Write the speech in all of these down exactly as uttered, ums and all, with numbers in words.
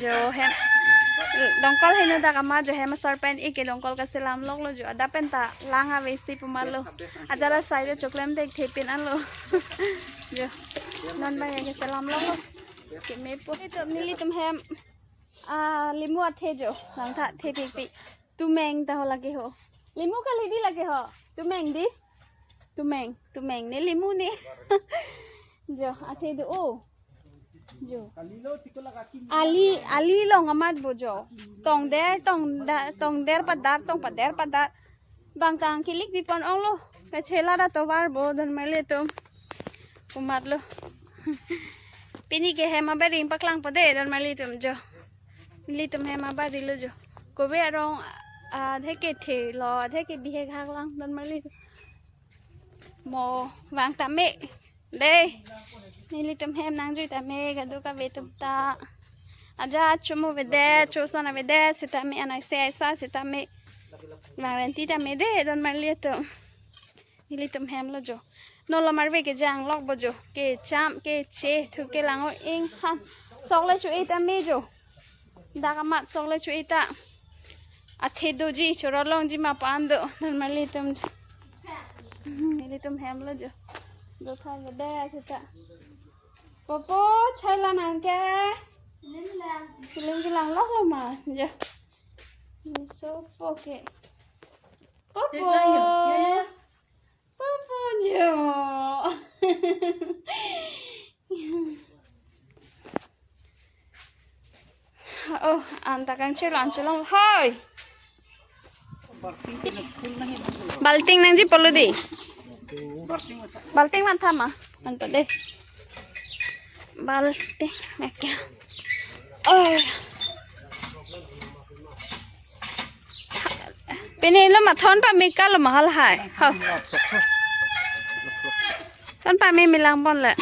Jo hem, dongkol heno dak amat jo hem asar pen eke dongkol kaselam loklo jo, adap pen ta lang ave si pu malo. Ajala sai jo choklem dek thepin alo. Jo, non bang ya kaselam loklo. Kemepo. Itum nelitum hem, ah, limu athe jo, langtha the thekpi. Tumeng ta ho lake ho. Limu kali di lake ho. Tumeng di. Tumeng, tumeng ne limu ne. Jo, athe do o. Jo. Ali, ali long amat bo jo. Tong der, tong da, tong der padar, tong pader padar. Bang tang kilik bipon onglo. Kachela da tovar bo don marli atum. Pu matlo. Pini ke hem abari paklang po de don marli atum jo. Nelitum hem abari lo jo. Kove arong, ah, adhe ke thelo, adhe ke bihek hak lang don marli atum. Mo vang tame. Dei. Nelitum hem nangjui tame kadokave atum ta. Aja chomo avedet, choson avedet sitame, anai se aisa sitame. Vang renti tame de don marli atum. Nelitum hem lo jo. Nolo marve kejang lok bo jo. Kecham, keche, thu kelang o inghan. Sok le cho-e tame jo. Dak amat sok le cho-e ta. Athe doji, chorot longji ma pan do. Don marli atum. Nelitum hem lo jo. Do thai lo de sita. Popo, chai la nang ke. Kiling kilang lok lo ma. Jo. Ni so po ke. Popo. Popo jo. Oh, anta kangchelo, an chelong. Hoi. Balting nangji polo di. Balting man thama. Anta de. Balting. Oke. Oh. Pini lo ma thon pame kalo ma halahai. Ho. Thon pame melang ponle.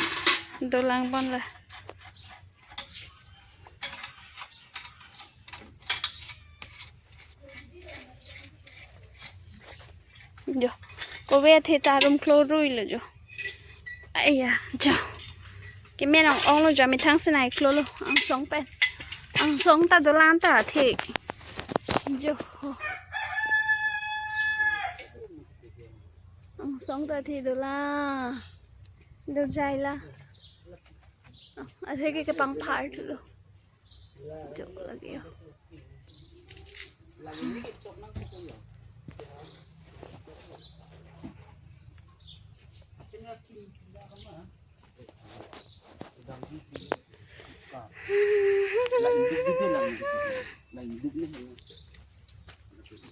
Dolang ponle. Jo. Kove athe ta rum klo rui lo jo. Aya, jo. Kemen ong ong lo jo, methang sinai klo lo. Angsong pen. Angsong ta dolang ta athe. Jo. Angsong ta athe dolang. Dojai la. Athe ke kepangphar lo. Jo lake ho.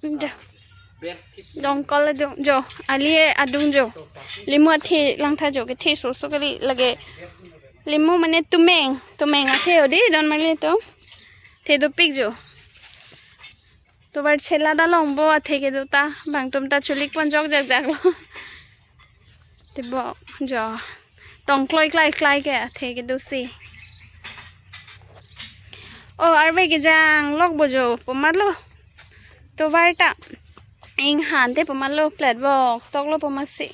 Jo. Dongkol adung jo. Ali adung jo. Limu athe langtha jo, kethe soso kali lake. Limu mane tumeng. Tumeng athe o di don marli atum. The dopik jo. Tovar chela da long bo athe kedo ta, bang atum ta chulik pon jok jak jak lo. Te bo jo. Tong kloi klai klai ke athe kedo si. Oh, arve kejang lok bo jo, pu matlo. Tovar ta inghan te pu matlo, plat bok tok lo pu mat si.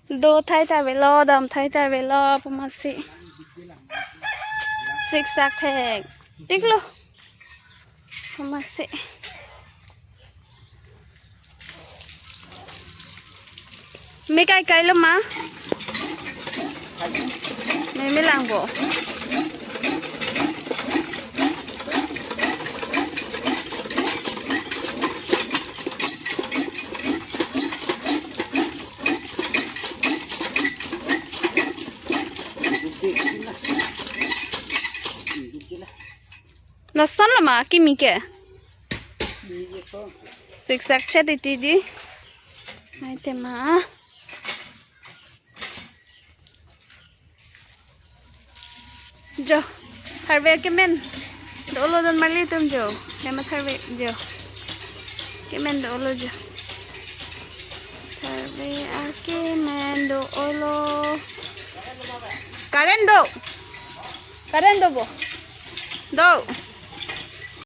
Do thai ta avelo, dam thai ta avelo pu mat si. Siksak thektik lo. Pu mat si. Me kai kai lo ma? Me melang bo. Lason lo ma kimi ke? Siksak chet iti di. Ai tema. Jo, harve kemen do-olo don marli atum jo. Hem atharve jo. Kemen do-olo jo. Tharve akemen do-olo. Current do. Current do bo. Do.